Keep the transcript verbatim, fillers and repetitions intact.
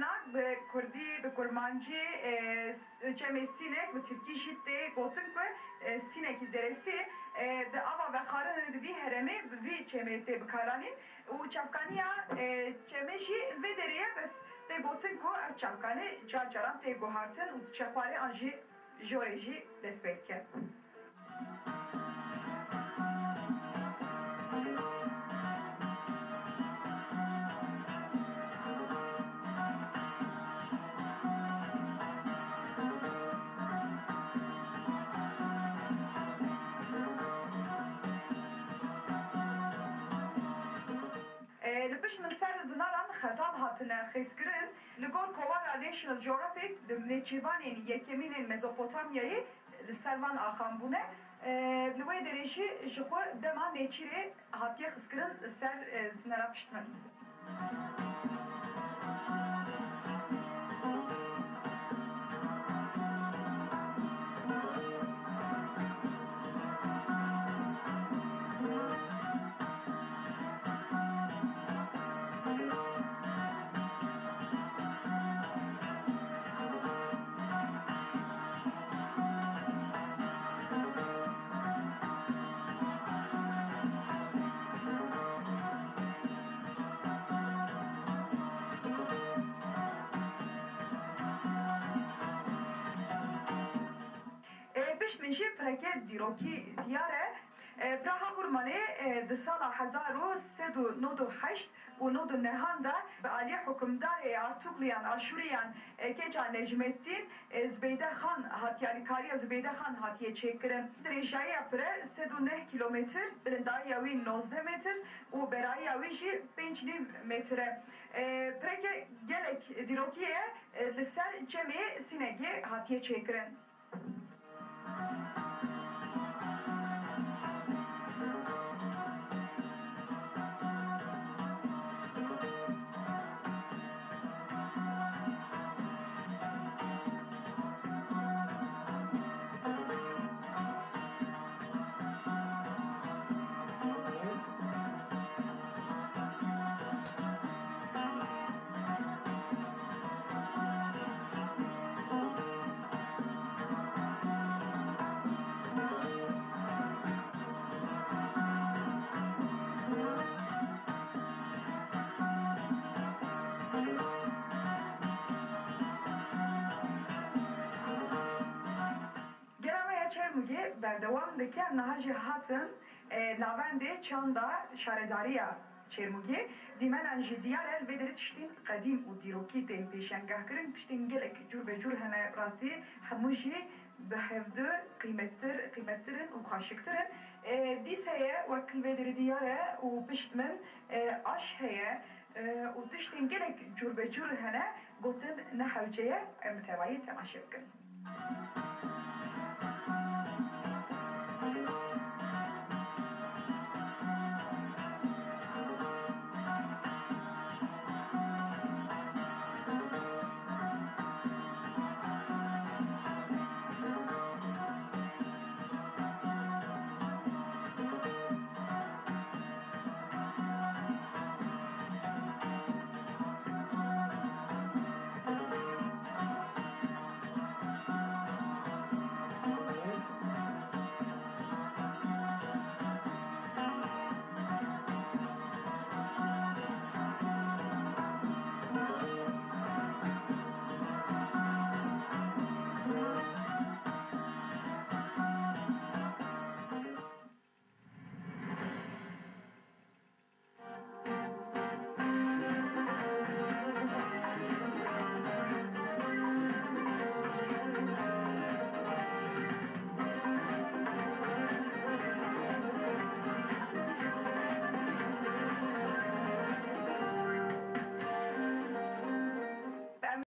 Nak bi kurdî, bi kurmancî, e, s-, çemê Sînek, bi tirkî jî tê gotin ku, e, Sînekî Deresi, e, di ava vexwarinê di vî herêmê bi vî çemê tê bikaranîn û çavkaniya, e, çemê jî li vê derê ye, bes tê gotin ku ev çavkanî car caran tê guhartin û diçe xwarê an jî jorê jî dest pê dike. E, li pişt min ser zinaran xezal hatine xêzkirin. Li gor kovara National Geographic, di nêçîrvanên yekemîn ên Mezopotamyayê li ser van axan bûne. E, li wê derê jî ji xwe dema nêçîrê hatiye xistkirin li ser, e, zinera pişt min. E, pişt min jî pireke dîrokî diyar e. E, Praha Burmanê, e, di sala hezar û sed û nod û heşt û nod û nehan de bi aliyê hukimdarê Artukliyan Aşûriyan, e, keça Necmettîn, e, Zubeyde Xan hat, alîkariya Zubeyde Xan hatiye çêkirin. Dirêjayiya pire sed û neh kîlometr, bilindayiya wî nozdeh metr û berayiya wî jî pênc nîv metr e. E, pireke gelek dîrokî ye, e, li ser çemê Sînegê hatiye çêkirin. Gera me ya Çermûgê berdewam dike, niha jî hatin, e, navendê çanda şaredariya Çermûgê. Dîmenan jî diyar e, li vê derê tiştên qedîm û dîrokî tên pêşengehkirin, tiştên gelek cûr be cûr hene, rastî hemû jî bi hevdu qîmettir, qîmettir in û xweşiktir in. E, dîs heye, wek li vê derê diyar e û pişt min, e, aş heye, e, û tiştên gelek cûr be cûr hene, gotin ne hewce ye, em bi tevayî temaşe bikin.